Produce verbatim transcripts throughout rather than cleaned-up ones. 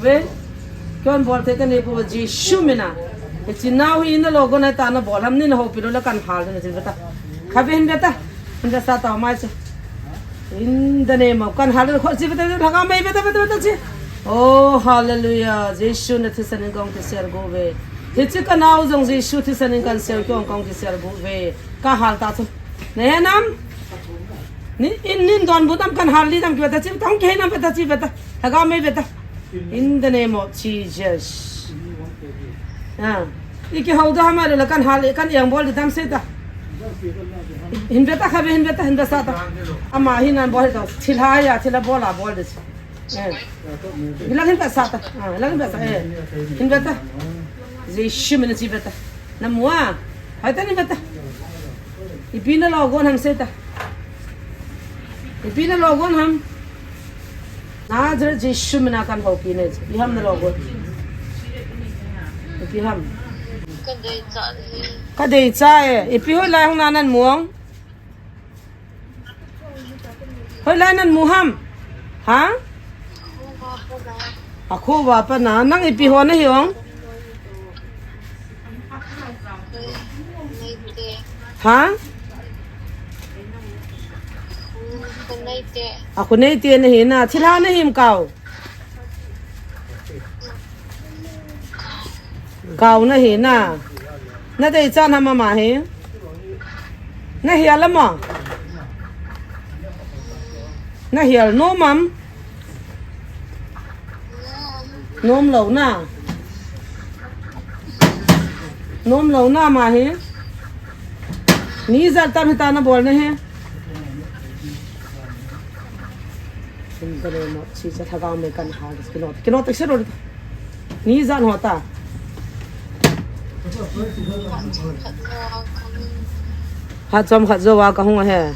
Ve, kon bol thei kanei pouve Jesu mina. Hiche nao hi ina logon a tana bol ham, neina houpi lou le kan hal ding ahi, ve ta. Khatvei hin ve ta. Hin ve sah ta mai che. In the name of, kan hal ding, kho chi ve ta, lhagao mei ve ta, ve ta, ve ta chi. Oh, hallelujah. Jesu nathisan in kong kisel got uve. Hiche kanao jong Jesu thisan in kan sel kong kong kisel got uve. Ka hal ta chu. Nahe nam? Ni in nin donbut am kan hal ding am, kive ta chi, tong kihei nam ve ta chi, ve ta. Lhagao mei ve ta. In the name of Jesus. Ah. I kihou da ham, ahilou le kan hal, kan eng bol ding tam sei ta. Hin ve ta, khatvei hin ve ta, hin ve sah ta. Ama hin an bol ta. Thilha a, thilha bol a bol ding. Eh. Hilai hin ve sah ta. Ah, hilai hin ve sah, eh. Hin ve ta. Jesu mina chi ve ta. Na mu a. Hai ta, hin ve ta. Ipi na logon ham sei ta. Ipi na logon ham. Nazareth Jesu mina kan houpi nei. Ipi ham na logon. Ipi ham. Ka dei cha e. Ipi hoilai hung na nan mu ong. Hoilai nan mu ham? Ha? Akho uva pat na. Nang ipi ho nahi ong? Ha? Akho neite nahi na. Thilha nahi em kau? Kau nahi na. Na dei chan ham ama hi? Na hial am? Na hial nom am? Nom lou na. Nom lou na ama hi? Ni ijat tam hita na bol na hi? Kin ka le mo, chi cha lhagao mei kan hal, kino, kino te se ro. Ni ijat ho ta. Phat chomkhat jou a kahung ahi.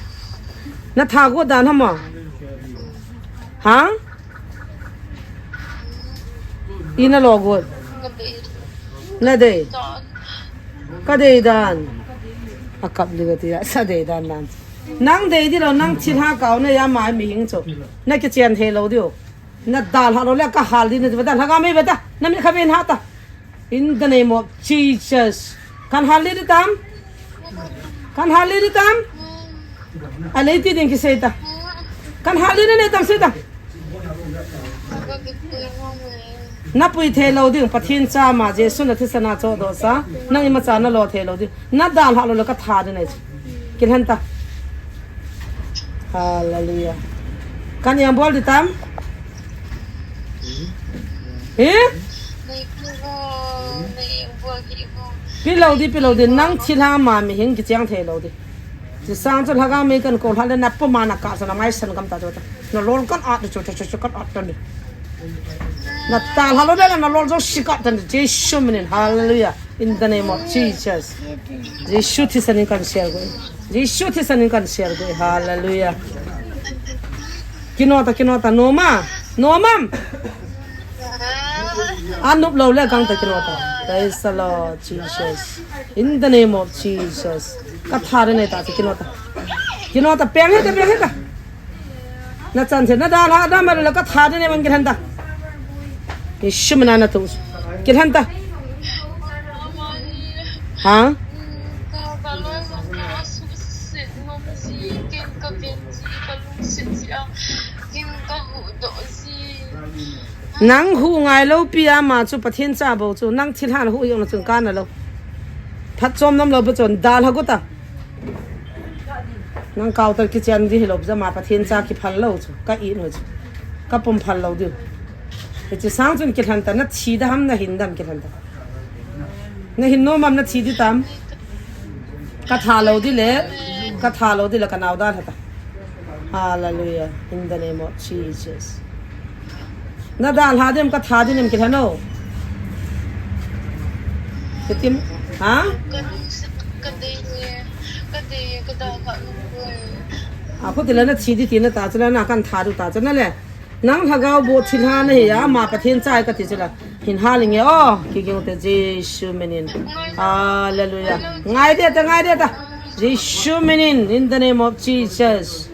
Na tha got dan ham? Ha? Ina lo got. Na dei. Ka dei dan. Akap li ka ti a, sa dei dan dan. Nang dei ding lou, nang thilha kau na a mai mihing chu. Na kichen thei lou diu. Na dalha lou le ka hal ding na ti ve ta, lhagao mei ve ta. Na mi kha ve in ha ta. In the name of Jesus. Kan hal ding tam? Kan hal ding tam? A lei ti ding kisei ta. Kan hal ding na nei tam sei ta. Na pui thei lou ding, Pathen cha ama, Jesu na thisan a chohdoh sa. Nang imacha na lo thei lou ding. Na dalha lou le ka tha ding nei. Kilhen ta. Hallelujah. Kan eng bol ding tam? Hi? Nei pi ho, nei pi ho. Pi lou ding, pi lou ding. Nang thilha ama mihing kicheng thei lou ding. Chi sang chu lhagao mei kan ko lha le na puma na ka sa na mai san kam ta chu ta. Na lol kan at chu chu chu kan at ta ni. Na dalha lou le na lol jo si ka ta ni. Jesu minin. Hallelujah. In the name of Jesus. Jesu thisan in kan share got. Jesu thisan in kan share got. Hallelujah. Kino ta, kino ta, nom am? Nom am? Anup lou le kang ta, kino ta. Praise the Lord Jesus. In the name of Jesus. Ka tha ding nei ta, kino ta. Kino ta, peng hita, peng hita. Na chan se, na dalha, na ma le ka tha ding nei man kilhen ta. Jesu mina na tu. Kilhen ta. Ha? Nang hu ngai lou pi ama chu Pathen cha bou chu, nang thilha na hu jong na chun kana lou. Phat chom nom lou bou chun dalha got ta. Nang kau ta kichen ding hilou, ama Pathen cha kiphal lou chu, ka it lou chu. Ka pum phal lou diu. Hiche sang chun kilhen ta, na thi ding ham, na hin ding ham kilhen ta. Na hin nom am, na thi ding tam? Ka tha lou ding le, ka tha lou ding le ka nao dalha ta. Hallelujah. In the name of Jesus. Na dalha ding am, ka tha ding am kilhen o. Kitim, ha? Ka dei e, ka dei e, ka dalha lou e. A, khuti le na thi ding ti na ta chu la, na kan tha ding ta chu na le. Nang lhagao boh thilha nahi a, ama Pathen cha ahi kati chu la. Hin hal inge o, kiging te Jesu minin. Hallelujah. Ngai ding ta, ngai ding ta. Jesu minin, in the name of Jesus.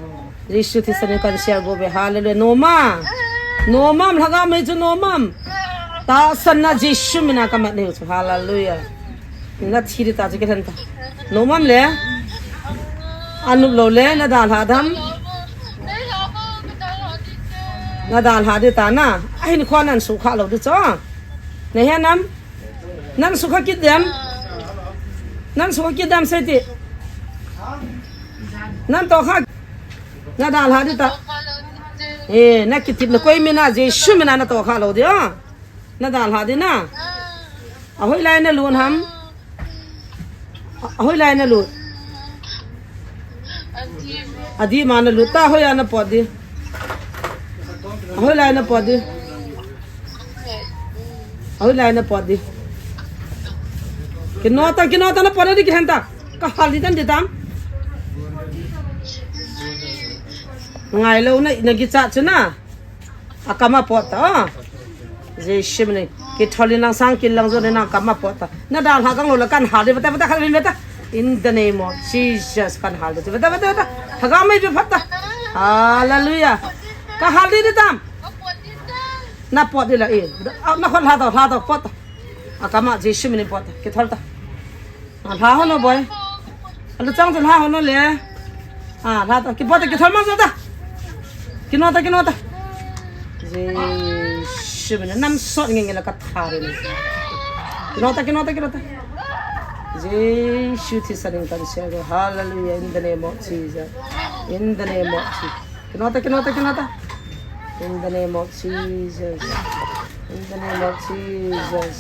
Jesu thisan in kan share got uve. Hallelujah. Nom am? Nom am, lhagao mei chu nom am? Tahsan na Jesu mina kamat neu chu. Hallelujah. Na thi di ta chu kithen ta. Nom am le. Anup lou le na dalha dem. Na dalha di ta na. Ahin khua nan sukha lou di chu. Na he nam. Nan sukha kit dem. Nan sukha kit dem sei ti. Nan tokha. Na dalha di ta. Eh, na kitip na koi mina Jesu mina na tokha lou di o. Na dalha di na. Ahoi lai na lut ham. Ahoi lai na lut. Adi ma na lut ta, ahoi a na pot di. Ahoi lai na pot di. Ahoi lai na pot di. Kinota, kinota na pot di kihenta. Kahal di tan di tam. Ngai lou na, na kichat chu na. Akama pot ta, oh. Jesu mina. Kithol in lang sang kin lang jo ni na kama pot ta. Na dalha kang lou la kan hal di bata bata khat min bata. In the name of Jesus kan hal di bata bata bata. Haga mai bi phat ta. Hallelujah. Kahal di di tam. Na pot di la e. Na khol ha ta ha ta pot ta. Akama Jesu mina pot ta. Kithol ta. Ah, lha hon o boy. Alu chang chu lha hon o le. Ah, lha ta. Kipot ta, kithol mang ta. Kinota, kinota. Jesu mina nam sot nge nge la katha re. Kinota, kinota, kinota. Jesu thisan in kan sia go. Hallelujah. In the name of Jesus. In the name of Jesus. Kinota, kinota, kinota. In the name of Jesus. In the name of Jesus.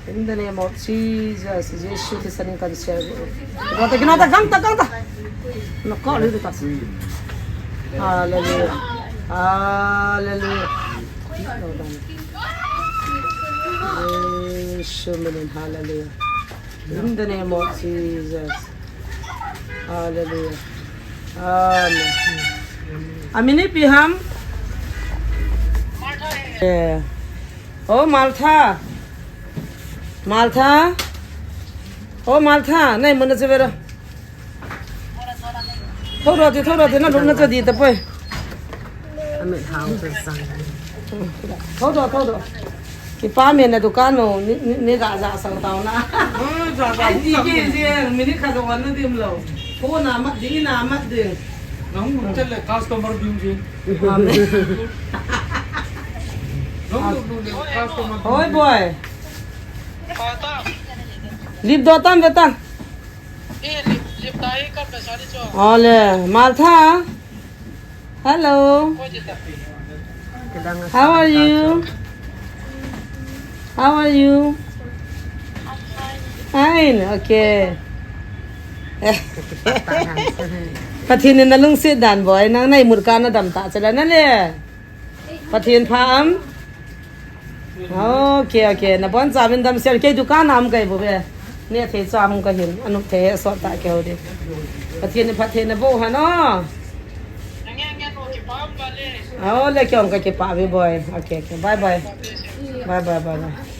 In the name of Jesus. Jesu thisan in kan sia go. Kinota, kinota, gangta, gangta. Nako le ta. Hallelujah. Hallelujah. Jesu mina, hallelujah. In the name of Jesus. Hallelujah. Amen. Amin ipi ham? Yeah. Oh, Martha. Martha. Oh, Martha. Nai mun na che vera. Thou do ti, thou do ti, na lum na che di ta poi. Amit hao chu sang. Thou do, thou do. Kipa me na dukan o, ni, ni, ni ga ja sang tau na. Oh, ja ja. Ai, ti ke je, minute khat wan na dim lou. Ko na mat di, na mat di. Nang mun chale customer ding je. Amen. Nang mun le customer. Hoi boy. Lip do tam ve ta. Ole, Martha. Hello. How are you? How are you? Fine, okay. Pathen in na lungset dan boy, nang na imut ka na dam ta chala na le. Pathen pha am? Okay, okay. Na bon cha min dam sel kei dukan am kai bu be. Ne thei cha hung ka hin. Anu thei so ta ke ho de. Pathen ni Pathen na bo ha no. Aw, le kyong ka kipa ve boy. Okay, okay. Bye bye. Bye bye, bye bye.